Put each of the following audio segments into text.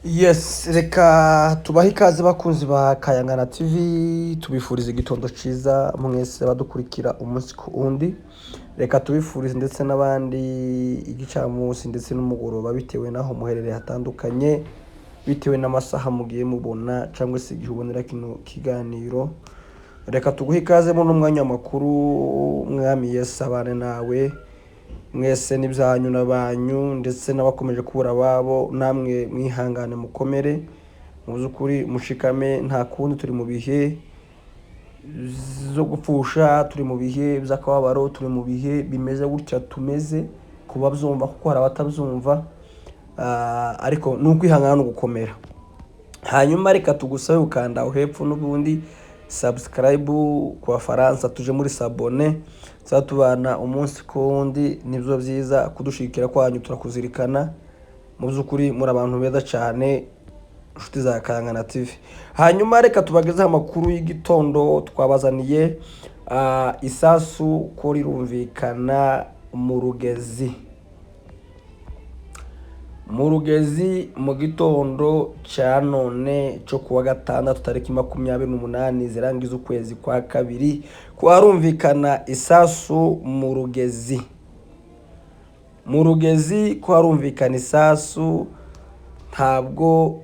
Yes, reka tubahe ikaze bakunzi ba Kayangana TV, tubifuriza igitondo ciza mwese badukurikira umunsi ku wundi. Reka tubifurize ndetse n'abandi igicamunsi ndetse n'umugoroba bitewe n'aho muherereye hatandukanye, bitewe n'amasaha mugiye mubona cyangwa se igihe ubonera kino kiganiro. Reka tuguhe ikaze muri uno mwanya w'amakuru. Mwami Yesu abane nawe mwese n'ibyanyu n'abanyu, ndetse n'abakomeje kubura ababo, namwe mwihangane, mukomere mu by'ukuri, mushikame. Nta kundi, turi mu bihe zo gupfusha, turi mu bihe by'akababaro, turi mu bihe bimeze gutya tumeze ku babyumva, kuko hari abatabyumva. Ariko ni ukwihangana no gukomera. Hanyuma reka tugusabe gukanda aho hepfo n'ubundi subscribe, ku Bafaransa tuje muri s'abonner, tuba tubana umunsi ku wundi. Nibyo byiza, kudushigikira kwanyu turakuzirikana. Mu by'ukuri muri abantu beza cyane, inshuti za Kayangana TV. Hanyuma reka tubagezeho amakuru y'igitondo twabazaniye. Isasu ko rirumvikana mu Rugezi, mu Rugezi, mu gitondo cya none cyo kuwa gatandatu, tariki 28 zirangiza ukwezi kwa kabiri, ko harumvikana isasu mu Rugezi. Mu Rugezi ko harumvikana isasu, ntabwo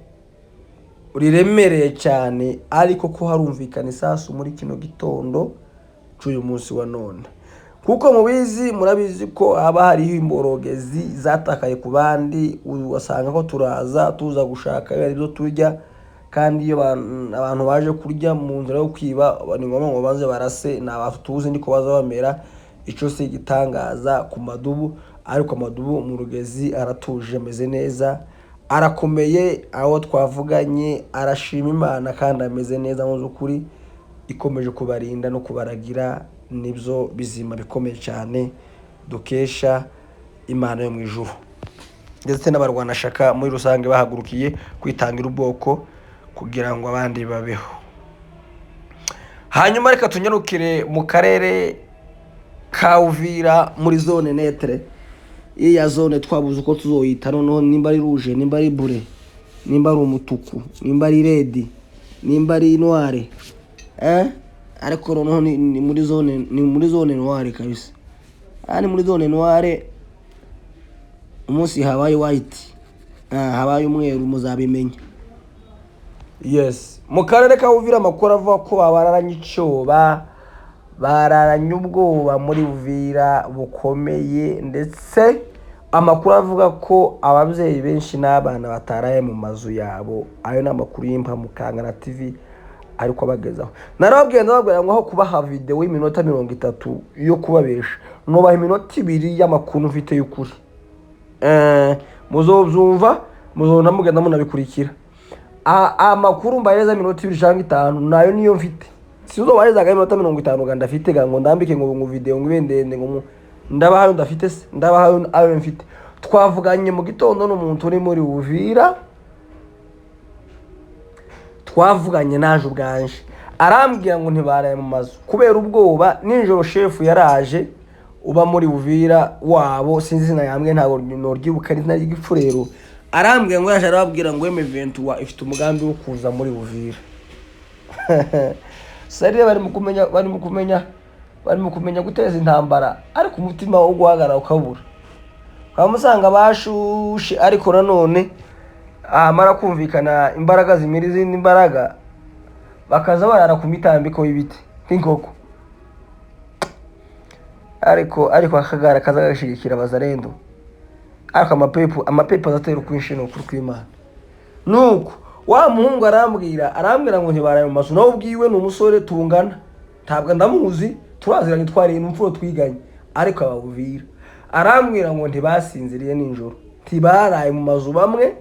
riremereye cyane, ariko ko harumvikana isasu muri kino gitondo cy'uyu munsi wa none. Kuko mubizi, murabizi ko haba hariho imborogezi zatakaye ku bandi, ugasanga ko turaza tuza gushaka ibyo turya, kandi iyo abantu baje kurya mu nzira yo kwiba, ni ngombwa ngo baze barase. Ni abantu tuzi, niko baza bamera. Icyo si igitangaza ku madubu, ariko amadubu mu Rugezi aratuje, ameze neza, arakomeye. Aho twavuganye arashima Imana kandi ameze neza. Mu by'ukuri ikomeje kubarinda no kubaragira, nibyo bizima bikomeye cyane dukesha Imana yo mu ijuru, ndetse n'abarwanashyaka muri rusange bahagurukiye kwitangira ubwoko kugira ngo abandi babeho. Hanyuma reka tunyarukire mu karere ka Uvira, muri zone neutre. Iriya zone twabuze uko tuzoyita noneho, nimba ari rouge, nimba ari bleu, nimba ari umutuku, nimba ari red, nimba ari noire, ariko noneho ni muri zone, ni muri zone noire kabisa. Aha ni muri zone noire. Umunsi habaye white, habaye umweru, muzabimenya. Yes, mu karere ka Uvira amakuru avuga ko babararanye icyoba, bararanye ubwoba muri Uvira bukomeye, ndetse amakuru avuga ko ababyeyi benshi n'abana bataraye mu mazu yabo. Ayo ni amakuru y'impamo Kangana TV ariko abagezaho. Narababwiye, ndababwira ngo aho kubaha videwo y'iminota 30 yo kubabesha, nubaha iminota 2 y'amakuru mfite y'ukuri. Muzobyumva, muzobona mugenda munabikurikira. Amakuru mbahereza iminota 2 cyangwa 5 nayo niyo mfite. Sizobaherezaga iminota 50 ga ndafite ga ngo ndambike ngo video ngo ibe ndende, ngo ndabaha ayo ndafite se, ndabaha ayo mfite. Twavuganye mu gitondo n'umuntu uri muri Uvira, twavuganye naje ubwanje, arambwira ngo ntibaraye mu mazu kubera ubwoba. Nijoro shefu yaraje uba muri Uvira wabo, sinzi izina yambwiye, ntabwo noryibuka, izina ry'igipfurero. Arambwira ngo yaje arababwira ngo M23 ifite umugambi wo kuza muri Uvira. Sariya bari mu kumenya guteza intambara, ariko umutima wo guhagarara ukabura, ukaba usanga bashushe. Ariko nanone hamara kumvikana imbaraga zimira izindi mbaraga, bakaza barara ku mitambiko y'ibiti nk'inkoko. Ariko akagara kaza gashigikira abazarendo, ariko amapepo azatera ukwinshi. Ni ukuri kw'Imana. Nuko wa muhungu arambwira ngo ntibaraye mu mazu. Nawe ubwiwe ni umusore tungana, ntabwo ndamuzi, turaziranye, twariye imfuro, twiganye, ariko ababuvira. Arambwira ngo ntibasinziriye nijoro, ntibaraye mu mazu. Bamwe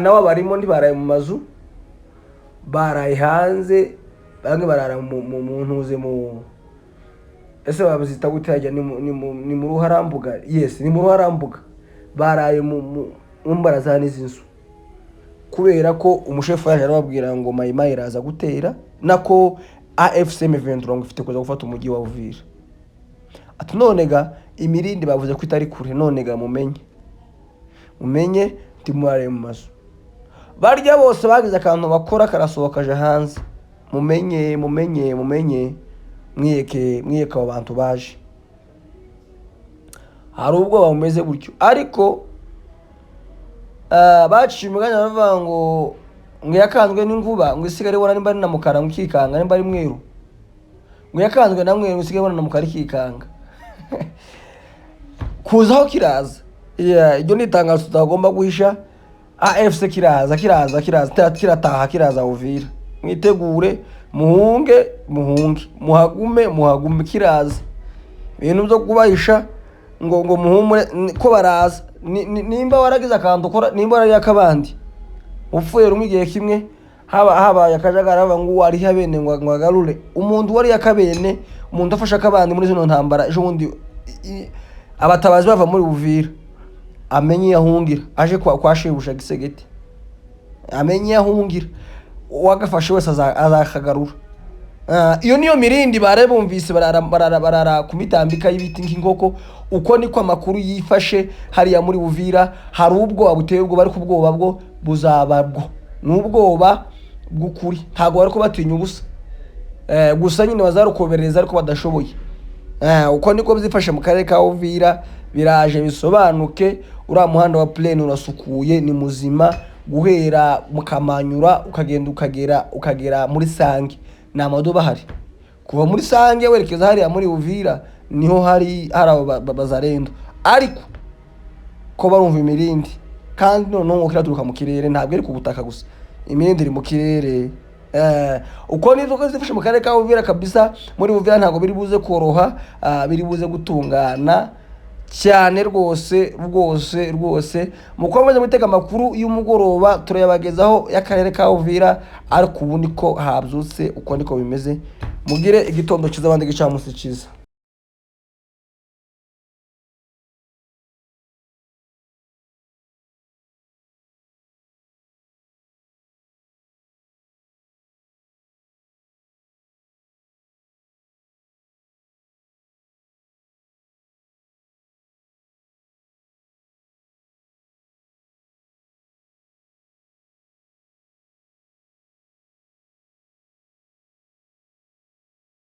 nawe barimo ntibaraye mu mazu, baraye hanze. Bamwe barara mu ntuze, mu ese babazita gute hajya? Ni mu ruharambuga. Yes, ni mu ruharambuga. Baraye mu mbaraza n'izi nzu, kubera ko umushefu yaje arababwira ngo Mayimayi iraza gutera, nako AFC M23 ngo ifite kuza gufata umujyi wa Uvira. Ati none ga imirindi bavuze ko itari kure, none ga mumenye ntimurare mu mazu. Barya bose bagize akantu bakora karasohoka aje hanze. Mumenye, mumenye, mumenye, mwiyeke, mwiyeke abo bantu baje. Hari ubwoba bumeze gutyo, ariko baciye umugani baravuga ngo yakanzwe n'inkuba ngo isigare ibona nimba ari na mukara ngo ikikanga, nimba ari mweru, ngo yakanzwe na mweru ngo isigare ibona na mukara ikikanga. Kuzaho kiraza. Yeah, iryo ni itangazo tutagomba guhisha. AFC kiraza, kiraza, kiraza, kirataha, kiraza Uvira. Mwitegure, muhunge, muhunge, muhagume, muhagume, kiraza. Ibintu byo kubahisha ngo muhumure ko baraza. Nimba waragize akantu ukora, nimba warariye akabandi, upfuye rumwe igihe kimwe, haba habaye akajagari, haba ngo warihe abene ngo agarure umuntu wariye akabene, umuntu afashe akabandi muri zino ntambara. Ejo bundi abatabazi bava muri Uvira, amenye iyo ahungira, aje kwa shebuja Gisegeti, amenye iyo ahungira. Uwagafashe wese azakagarura. Iyo niyo mirindi bare bumvise barara, barara, barara ku mitambika y'ibiti nk'inkoko. Uko niko amakuru yifashe hariya muri Uvira. Hari ubwoba buteye ubwoba, ariko ubwoba bwo buzaba bwo ni ubwoba bw'ukuri, ntabwo bari kubatinya ubusa. Gusa nyine bazarukobereza ariko badashoboye. Uko niko byifashe mu karere ka Uvira, biraje bisobanuke. Uriya muhanda wa plane urasukuye, ni muzima, guhera mu Kamanyura ukagenda ukagera muri Sange, ni amadoba ahari. Kuva muri Sange werekeza hariya muri Uvira niho hari abo bazarendo, ariko ko barumva imirindi, kandi noneho ngo kiraturuka mu kirere, ntabwo iri ku butaka gusa, imirindi iri mu kirere. Uko niko zifashe mu karere ka Uvira kabisa. Muri Uvira ntabwo biri buze koroha, biri buze gutungana cyane rwose, rwose, rwose. Mukomeze gutega amakuru y'umugoroba, turayabagezaho y'akarere ka Uvira, ariko ubu niko habyutse, uko niko bimeze. Mugire igitondo cyiza, abandi gicamunsi cyiza.